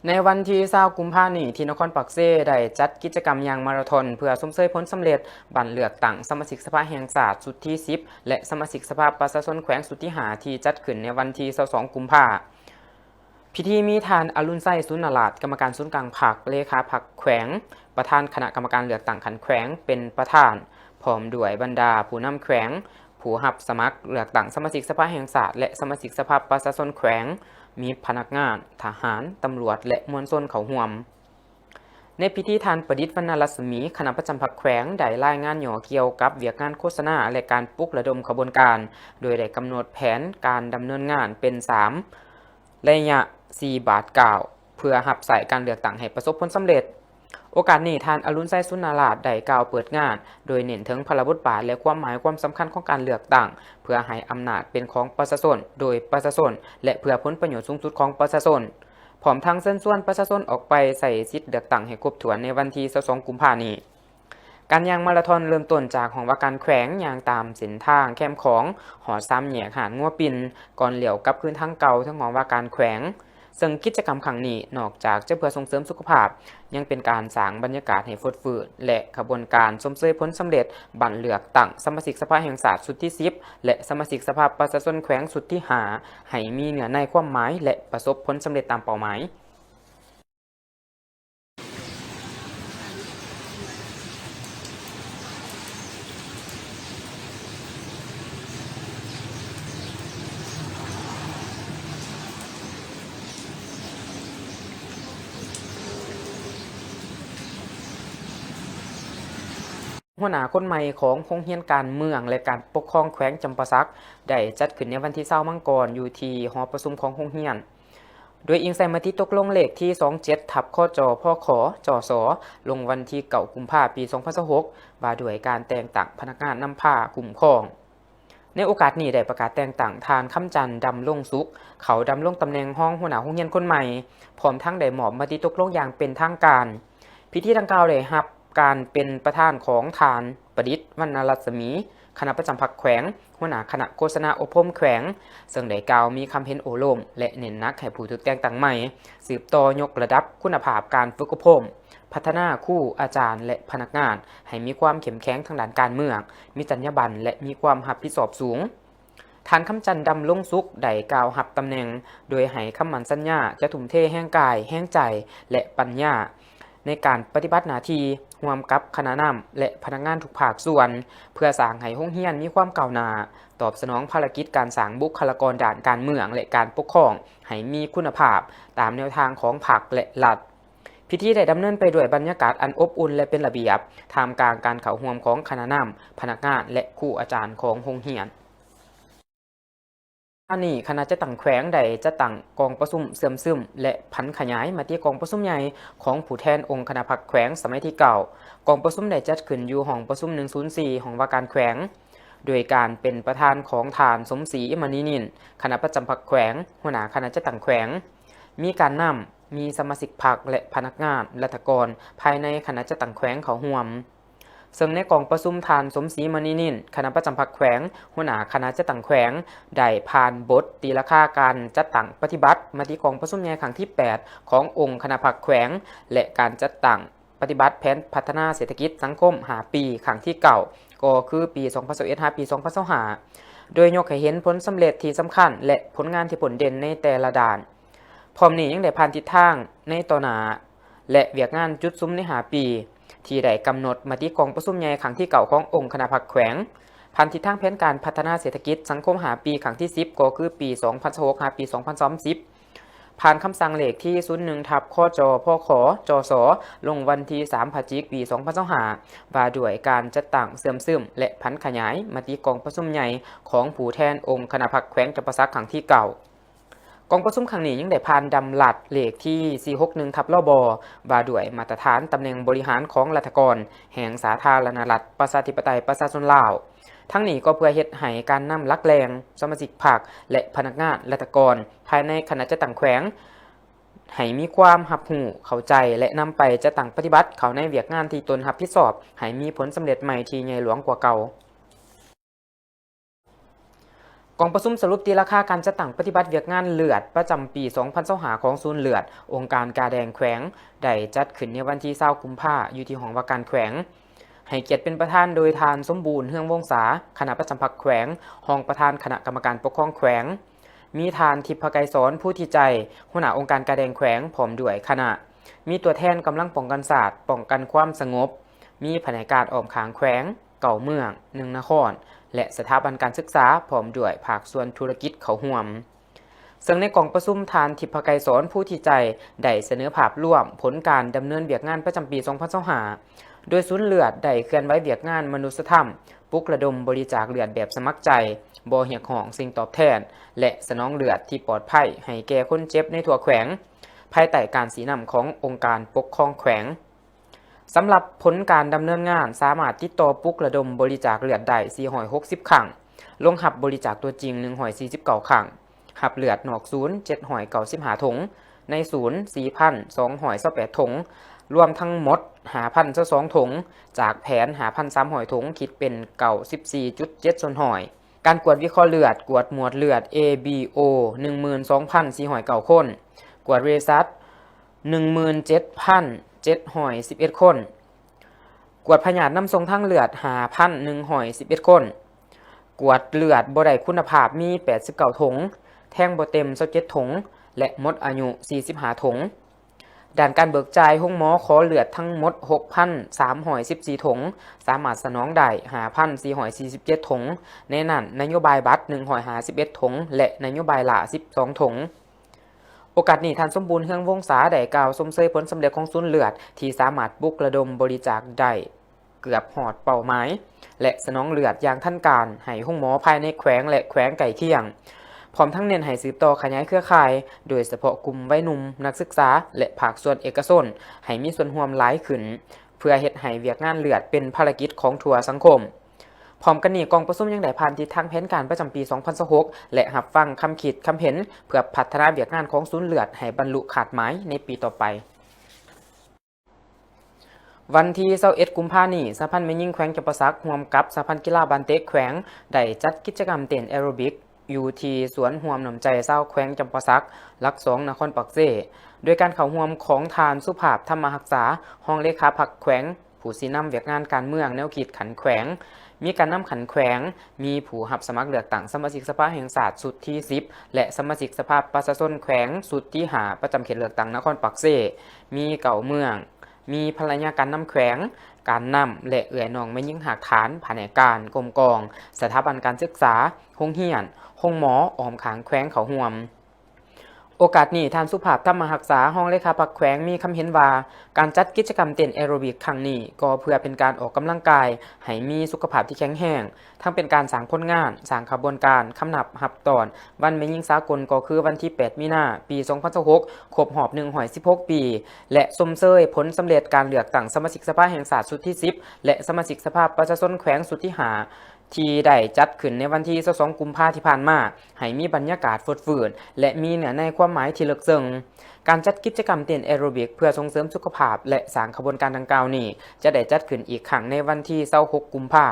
ໃນວັນທີຊາວ ກຸມພານີ້ ທີ່ນະຄອນປາກເຊ ໄດ້ຈັດກິດຈະກຳຍ່າງມາລາທອນ ເພື່ອຊົມເຊີຍຜົນສຳເລັດບັ້ນເລືອກຕັ້ງສະມາຊິກສະພາແຫ່ງຊາດຊຸດທີສິບ ແລະ ສະມາຊິກສະພາປະຊາຊົນແຂວງຊຸດທີຫ້າ ທີ່ຈັດຂຶ້ນໃນວັນທີຊາວສອງ ກຸມພາ. ພິທີມີທ່ານ ອະລຸນໄຊ ສູນນາລາດ ກຳມະການສູນກາງພັກ, ເລຂາພັກແຂວງ, ປະທານຄະນະກຳມະການເລືອກຕັ້ງຂັ້ນແຂວງ ເປັນປະທານ, ພ້ອມດ້ວຍບັນດາຜູ້ນຳແຂວງ, ຜູ້ຮັບສະໝັກເລືອກຕັ້ງສະມາຊິກສະພາແຫ່ງຊາດ ແລະ ສະມາຊິກສະພາປະຊາຊົນແຂວງ, ມີພະນັກງານ, ທະຫານ, ຕຳຫຼວດ ແລະ ມວນຊົນເຂົ້າຮ່ວມ. ໃນພິທີ ທ່ານ ປະດິດ ວັນນະລັດສະໝີ ຄະນະປະຈຳພັກແຂວງ ໄດ້ລາຍງານຫຍໍ້ກ່ຽວກັບວຽກງານໂຄສະນາ ແລະ ການປຸກລະດົມຂະບວນການ, ໂດຍໄດ້ກຳນົດແຜນການດຳເນີນງານເປັນສາມໄລຍະ ສີ່ບາດກ້າວ ເພື່ອຮັບໃຊ້ການເລືອກຕັ້ງໃຫ້ປະສົບຜົນສຳເລັດ. ໂອກາດນີ້ ທ່ານ ອະລຸນໄຊ ສຸນນາລາດ ໄດ້ກ່າວເປີດງານ ໂດຍເນັ້ນເຖິງພາລະບົດບາດ ແລະ ຄວາມໝາຍຄວາມສຳຄັນຂອງການເລືອກຕັ້ງ ເພື່ອໃຫ້ອຳນາດເປັນຂອງປະຊາຊົນ, ໂດຍປະຊາຊົນ ແລະ ເພື່ອຜົນປະໂຫຍດສູງສຸດຂອງປະຊາຊົນ. ພ້ອມທັງເຊີນຊວນປະຊາຊົນອອກໄປໃຊ້ສິດເລືອກຕັ້ງໃຫ້ຄົບຖ້ວນໃນວັນທີຊາວສອງ ກຸມພານີ້. ການຍ່າງມາລາທອນເລີ່ມຕົ້ນຈາກຫ້ອງວ່າການແຂວງ, ຍ່າງຕາມເສັ້ນທາງແຄມຂອງ, ຮອດສາມແຍກຫາດງົວປິ່ນ, ກ່ອນລ້ຽວກັບຄືນທາງເກົ່າເຖິງຫ້ອງວ່າການແຂວງ. ເຊິ່ງກິດຈະກຳຄັ້ງນີ້ ນອກຈາກຈະເພື່ອສົ່ງເສີມສຸຂະພາບ, ຍັງເປັນການສ້າງບັນຍາກາດໃຫ້ຟົດຟື້ນ ແລະ ຂະບວນການຊົມເຊີຍຜົນສຳເລັດບັ້ນເລືອກຕັ້ງສະມາຊິກສະພາແຫ່ງຊາດຊຸດທີສິບ ແລະ ສະມາຊິກສະພາປະຊາຊົນແຂວງຊຸດທີຫ້າ ໃຫ້ມີເນື້ອໃນຄວາມໝາຍ ແລະ ປະສົບຜົນສຳເລັດຕາມເປົ້າໝາຍ. ຫົວໜ້າຄົນໃໝ່ຂອງໂຮງຮຽນການເມືອງ ແລະ ການປົກຄອງແຂວງຈຳປາສັກ ໄດ້ຈັດຂຶ້ນໃນວັນທີຊາວ ມັງກອນ ຢູ່ທີ່ຫໍປະຊຸມຂອງໂຮງຮຽນ. ໂດຍອີງໃສ່ມະຕິຕົກລົງເລກທີສອງເຈັດ ທັບ ຄຈ ພຂ ຈສ ລົງວັນທີເກົ້າ ກຸມພາ ປີສອງພັນຊາວຫົກ ວ່າດ້ວຍການແຕ່ງຕັ້ງພະນັກງານນຳພາຄຸ້ມຄອງ. ໃນໂອກາດນີ້ໄດ້ປະກາດແຕ່ງຕັ້ງທ່ານ ຄຳຈັນ ດຳລົງສຸກ ເຂົ້າດຳລົງຕຳແໜ່ງຮອງຫົວໜ້າໂຮງຮຽນຄົນໃໝ່, ພ້ອມທັງໄດ້ມອບມະຕິຕົກລົງຢ່າງເປັນທາງການ. ພິທີດັ່ງກ່າວໄດ້ຮັບການເປັນປະທານຂອງທ່ານ ປະດິດ ວັນນະລັດສະໝີ ຄະນະປະຈຳພັກແຂວງ, ຫົວໜ້າຄະນະໂຄສະນາອົບຮົມແຂວງ, ເຊິ່ງໄດ້ກ່າວມີຄຳເຫັນໂອ້ລົມ ແລະ ເນັ້ນໜັກໃຫ້ຜູ້ຖືກແຕ່ງຕັ້ງໃໝ່ ສືບຕໍ່ຍົກລະດັບຄຸນນະພາບການຝຶກອົບຮົມ, ພັດທະນາຄູ, ອາຈານ ແລະ ພະນັກງານ ໃຫ້ມີຄວາມເຂັ້ມແຂງທາງດ້ານການເມືອງ, ມີຈັນຍາບັນ ແລະ ມີຄວາມຮັບຜິດຊອບສູງ. ທ່ານ ຄຳຈັນ ດຳລົງສຸກ ໄດ້ກ່າວຮັບຕຳແໜ່ງ ໂດຍໃຫ້ຄຳໝັ້ນສັນຍາຈະທຸ່ມເທແຮງກາຍ, ແຮງໃຈ ແລະ ປັນຍາ ໃນການປະຕິບັດໜ້າທີ່ຮ່ວມກັບຄະນະນຳ ແລະ ພະນັກງານທຸກພາກສ່ວນ ເພື່ອສ້າງໃຫ້ໂຮງຮຽນມີຄວາມກ້າວໜ້າ, ຕອບສະໜອງພາລະກິດການສ້າງບຸກຄະລາກອນດ້ານການເມືອງ ແລະ ການປົກຄອງໃຫ້ມີຄຸນນະພາບ ຕາມແນວທາງຂອງພັກ ແລະ ລັດ. ພິທີໄດ້ດຳເນີນໄປດ້ວຍບັນຍາກາດອັນອົບອຸ່ນ ແລະ ເປັນລະບຽບ, ທ່າມກາງການເຂົ້າຮ່ວມຂອງຄະນະນຳ, ພະນັກງານ ແລະ ຄູອາຈານຂອງໂຮງຮຽນ. ອັນນີ້ຄະນະຈັດຕັ້ງແຂວງໄດ້ຈັດຕັ້ງກອງປະຊຸມເຊື່ອມຊຶມ ແລະ ຜັນຂະຫຍາຍມະຕິກອງປະຊຸມໃຫຍ່ຂອງຜູ້ແທນອົງຄະນະພັກແຂວງສະໄໝທີເກົ້າ. ກອງປະຊຸມໄດ້ຈັດຂຶ້ນຢູ່ຫ້ອງປະຊຸມໜຶ່ງສູນສີ່ ຫ້ອງວ່າການແຂວງ, ໂດຍການເປັນປະທານຂອງທ່ານ ສົມສີ ມະນີນິນ ຄະນະປະຈຳພັກແຂວງ, ຫົວໜ້າຄະນະຈັດຕັ້ງແຂວງ. ມີການນຳ, ມີສະມາຊິກພັກ ແລະ ພະນັກງານລັດຖະກອນພາຍໃນຄະນະຈັດຕັ້ງແຂວງເຂົ້າຮ່ວມ. ເຊິ່ງໃນກອງປະຊຸມ ທ່ານ ສົມສີ ມະນີນິນ ຄະນະປະຈຳພັກແຂວງ, ຫົວໜ້າຄະນະຈັດຕັ້ງແຂວງ ໄດ້ຜ່ານບົດຕີລາຄາການຈັດຕັ້ງປະຕິບັດມະຕິກອງປະຊຸມໃຫຍ່ຄັ້ງທີແປດ ຂອງອົງຄະນະພັກແຂວງ ແລະ ການຈັດຕັ້ງປະຕິບັດແຜນພັດທະນາເສດຖະກິດສັງຄົມຫ້າປີ ຄັ້ງທີເກົ້າ ກໍຄືປີສອງພັນຊາວເອັດ ຫາ ປີສອງພັນຊາວຫ້າ ໂດຍຍົກໃຫ້ເຫັນຜົນສຳເລັດທີ່ສຳຄັນ ແລະ ຜົນງານທີ່ໂດດເດັ່ນໃນແຕ່ລະດ້ານ. ພ້ອມນີ້ຍັງໄດ້ຜ່ານທິດທາງໃນຕໍ່ໜ້າ ແລະ ວຽກງານຈຸດສຸມໃນຫ້າປີ ທີ່ໄດ້ກຳນົດມະຕິກອງປະຊຸມໃຫຍ່ຄັ້ງທີເກົ້າຂອງອົງຄະນະພັກແຂວງ, ຜ່ານທິດທາງແຜນການພັດທະນາເສດຖະກິດສັງຄົມຫ້າປີ ຄັ້ງທີສິບ ກໍຄືປີສອງພັນຊາວຫົກ ຫາ ປີສອງພັນສາມສິບ, ຜ່ານຄຳສັ່ງເລກທີສູນໜຶ່ງ ທັບ ຄຈ ພຂ ຈສ ລົງວັນທີສາມ ພະຈິກ ປີສອງພັນຊາວຫ້າ ວ່າດ້ວຍການຈັດຕັ້ງເຊື່ອມຊຶມ ແລະ ຜັນຂະຫຍາຍມະຕິກອງປະຊຸມໃຫຍ່ຂອງຜູ້ແທນອົງຄະນະພັກແຂວງຈຳປາສັກຄັ້ງທີເກົ້າ. ກອງປະຊຸມຄັ້ງນີ້ຍັງໄດ້ຜ່ານດຳລັດເລກທີສີ່ຫົກໜຶ່ງ ທັບ ລບ ວ່າດ້ວຍມາດຕະຖານຕຳແໜ່ງບໍລິຫານຂອງລັດຖະກອນແຫ່ງສາທາລະນະລັດ ປະຊາທິປະໄຕ ປະຊາຊົນລາວ. ທັງນີ້ກໍເພື່ອເຮັດໃຫ້ການນຳຫຼັກແຫຼ່ງ, ສະມາຊິກພັກ ແລະ ພະນັກງານລັດຖະກອນພາຍໃນຄະນະຈັດຕັ້ງແຂວງ ໃຫ້ມີຄວາມຮັບຮູ້, ເຂົ້າໃຈ ແລະ ນຳໄປຈັດຕັ້ງປະຕິບັດເຂົ້າໃນວຽກງານທີ່ຕົນຮັບຜິດຊອບ ໃຫ້ມີຜົນສຳເລັດໃໝ່ທີ່ໃຫຍ່ຫຼວງກວ່າເກົ່າ. ກອງປະຊຸມສະຫຼຸບຕີລາຄາການຈັດຕັ້ງປະຕິບັດວຽກງານເລືອດປະຈຳປີສອງພັນຊາວຫ້າ ຂອງສູນເລືອດອົງການກາແດງແຂວງ ໄດ້ຈັດຂຶ້ນໃນວັນທີຊາວ ກຸມພາ ຢູ່ທີ່ຫ້ອງວ່າການແຂວງ, ໃຫ້ກຽດເປັນປະທານໂດຍທ່ານ ສົມບູນ ເຮືອງວົງສາ ຄະນະປະຈຳພັກແຂວງ, ຮອງປະທານຄະນະກຳມະການປົກຄອງແຂວງ, ມີທ່ານ ທິບພະໄກສອນ ພູທິໄຈ ຫົວໜ້າອົງການກາແດງແຂວງ ພ້ອມດ້ວຍຄະນະ, ມີຕົວແທນກຳລັງປ້ອງກັນຊາດ, ປ້ອງກັນຄວາມສະຫງົບ, ມີພະແນກການອ້ອມຂ້າງແຂວງ, ເກົ້າເມືອງ, ໜຶ່ງນະຄອນ ແລະ ສະຖາບັນການສຶກສາ ພ້ອມດ້ວຍພາກສ່ວນທຸລະກິດເຂົ້າຮ່ວມ. ເຊິ່ງໃນກອງປະຊຸມ ທ່ານ ທິບພະໄກສອນ ພູທິໄຈ ໄດ້ສະເໜີພາບລວມຜົນການດຳເນີນວຽກງານປະຈຳປີສອງພັນຊາວຫ້າ ໂດຍສູນເລືອດໄດ້ເຄື່ອນໄຫວວຽກງານມະນຸດສະທຳ, ປຸກລະດົມບໍລິຈາກເລືອດແບບສະໝັກໃຈ, ບໍ່ຮຽກຮ້ອງສິ່ງຕອບແທນ ແລະ ສະໜອງເລືອດທີ່ປອດໄພໃຫ້ແກ່ຄົນເຈັບໃນທົ່ວແຂວງ, ພາຍໃຕ້ການຊີ້ນຳຂອງອົງການປົກຄອງແຂວງ. ສຳລັບຜົນການດຳເນີນງານ ສາມາດຕິດຕໍ່ປຸກລະດົມບໍລິຈາກເລືອດໄດ້ສີ່ຮ້ອຍຫົກສິບຄັ້ງ, ລົງຮັບບໍລິຈາກຕົວຈິງໜຶ່ງຮ້ອຍສີ່ສິບເກົ້າຄັ້ງ, ຮັບເລືອດນອກສູນເຈັດຮ້ອຍເກົ້າສິບຫ້າຖົງ, ໃນສູນສີ່ພັນສອງຮ້ອຍຊາວແປດຖົງ, ລວມທັງໝົດຫ້າພັນຊາວສອງຖົງ, ຈາກແຜນຫ້າພັນສາມຮ້ອຍຖົງ, ຄິດເປັນເກົ້າສິບສີ່ຈຸດເຈັດສ່ວນຮ້ອຍ. ການກວດວິເຄາະເລືອດ, ກວດໝວດເລືອດ A B O ໜຶ່ງໝື່ນສອງພັນສີ່ຮ້ອຍເກົ້າຄົນ, ກວດເຣຊັດ ໜຶ່ງໝື່ນເຈັດພັນເຈັດຮ້ອຍສິບເອັດຄົນ, ກວດພະຍາດນຳສົ່ງທາງເລືອດ ຫ້າພັນໜຶ່ງຮ້ອຍສິບເອັດຄົນ, ກວດເລືອດບໍ່ໄດ້ຄຸນນະພາບມີແປດສິບເກົ້າຖົງ, ແທງບໍ່ເຕັມຊາວເຈັດຖົງ ແລະ ໝົດອາຍຸສີ່ສິບຫ້າຖົງ. ດ້ານການເບີກຈ່າຍ, ໂຮງໝໍຂໍເລືອດທັງໝົດຫົກພັນສາມຮ້ອຍສິບສີ່ຖົງ, ສາມາດສະໜອງໄດ້ຫ້າພັນສີ່ຮ້ອຍສີ່ສິບເຈັດຖົງ, ໃນນັ້ນນະໂຍບາຍບັດໜຶ່ງຮ້ອຍຫ້າສິບເອັດຖົງ ແລະ ນະໂຍບາຍລ້າສິບສອງຖົງ. ໂອກາດນີ້ ທ່ານ ສົມບູນ ເຮືອງວົງສາ ໄດ້ກ່າວຊົມເຊີຍຜົນສຳເລັດຂອງສູນເລືອດ ທີ່ສາມາດປຸກລະດົມບໍລິຈາກໄດ້ເກືອບຮອດເປົ້າໝາຍ ແລະ ສະໜອງເລືອດຢ່າງທັນການໃຫ້ໂຮງໝໍພາຍໃນແຂວງ ແລະ ແຂວງໃກ້ຄຽງ, ພ້ອມທັງເນັ້ນໃຫ້ສືບຕໍ່ຂະຫຍາຍເຄືອຂ່າຍ, ໂດຍສະເພາະກຸ່ມໄວໜຸ່ມ, ນັກສຶກສາ ແລະ ພາກສ່ວນເອກະຊົນ ໃຫ້ມີສ່ວນຮ່ວມຫຼາຍຂຶ້ນ, ເພື່ອເຮັດໃຫ້ວຽກງານເລືອດເປັນພາລະກິດຂອງທົ່ວສັງຄົມ. ພ້ອມກັນນີ້, ກອງປະຊຸມຍັງໄດ້ຜ່ານທິດທາງແຜນການປະຈຳປີສອງພັນຊາວຫົກ ແລະ ຮັບຟັງຄຳຄິດຄຳເຫັນ ເພື່ອພັດທະນາວຽກງານຂອງສູນເລືອດໃຫ້ບັນລຸຄາດໝາຍໃນປີຕໍ່ໄປ. ວັນທີຊາວເອັດ ກຸມພານີ້, ສະຫະພັນແມ່ຍິງແຂວງຈຳປາສັກ ຮ່ວມກັບສະຫະພັນກິລາບານເຕະແຂວງ ໄດ້ຈັດກິດຈະກຳເຕັ້ນແອໂຣບິກ ຢູ່ທີ່ສວນຮ່ວມນ້ຳໃຈຊາວແຂວງຈຳປາສັກ ຫຼັກສອງ ນະຄອນປາກເຊ, ໂດຍການເຂົ້າຮ່ວມຂອງທ່ານ ສຸພາບ ທຳມະຮັກສາ ຮອງເລຂາພັກແຂວງ, ຜູ້ຊີ້ນຳວຽກງານການເມືອງແນວຄິດຂັ້ນແຂວງ, ມີການນຳຂັ້ນແຂວງ, ມີຜູ້ຮັບສະໝັກເລືອກຕັ້ງສະມາຊິກສະພາແຫ່ງຊາດຊຸດທີສິບ ແລະ ສະມາຊິກສະພາປະຊາຊົນແຂວງຊຸດທີຫ້າ ປະຈຳເຂດເລືອກຕັ້ງນະຄອນປາກເຊ, ມີເກົ້າເມືອງ, ມີພັນລະຍາການນຳແຂວງ, ການນຳ ແລະ ເອື້ອຍນ້ອງແມ່ຍິງຮາກຖານ, ພະແນກການ, ກົມກອງ, ສະຖາບັນການສຶກສາ, ໂຮງຮຽນ, ໂຮງໝໍ, ອ້ອມຂ້າງແຂວງເຂົ້າຮ່ວມ. ໂອກາດນີ້, ທ່ານ ສຸພາບ ທຳມະຮັກສາ ຮອງເລຂາພັກແຂວງ ມີຄຳເຫັນວ່າ ການຈັດກິດຈະກຳເຕັ້ນແອໂຣບິກຄັ້ງນີ້ ກໍເພື່ອເປັນການອອກກຳລັງກາຍໃຫ້ມີສຸຂະພາບທີ່ແຂງແຮງ, ທັງເປັນການສ້າງຜົນງານ, ສ້າງຂະບວນການຄຳນັບຮັບຕ້ອນວັນແມ່ຍິງສາກົນ ກໍຄືວັນທີແປດ ມີນາ ປີສອງພັນຊາວຫົກ ຄົບຮອບໜຶ່ງຮ້ອຍສິບຫົກປີ ແລະ ຊົມເຊີຍຜົນສຳເລັດການເລືອກຕັ້ງສະມາຊິກສະພາແຫ່ງຊາດຊຸດທີສິບ ແລະ ສະມາຊິກສະພາປະຊາຊົນແຂວງຊຸດທີຫ້າ ທີ່ໄດ້ຈັດຂຶ້ນໃນວັນທີຊາວສອງ ກຸມພາທີ່ຜ່ານມາ ໃຫ້ມີບັນຍາກາດຟົດຟື້ນ ແລະ ມີເນື້ອໃນຄວາມໝາຍທີ່ເລິກເຊິ່ງ. ການຈັດກິດຈະກຳເຕັ້ນແອໂຣບິກເພື່ອສົ່ງເສີມສຸຂະພາບ ແລະ ສ້າງຂະບວນການດັ່ງກ່າວນີ້ ຈະໄດ້ຈັດຂຶ້ນອີກຄັ້ງໃນວັນທີຊາວຫົກ ກຸມພາ.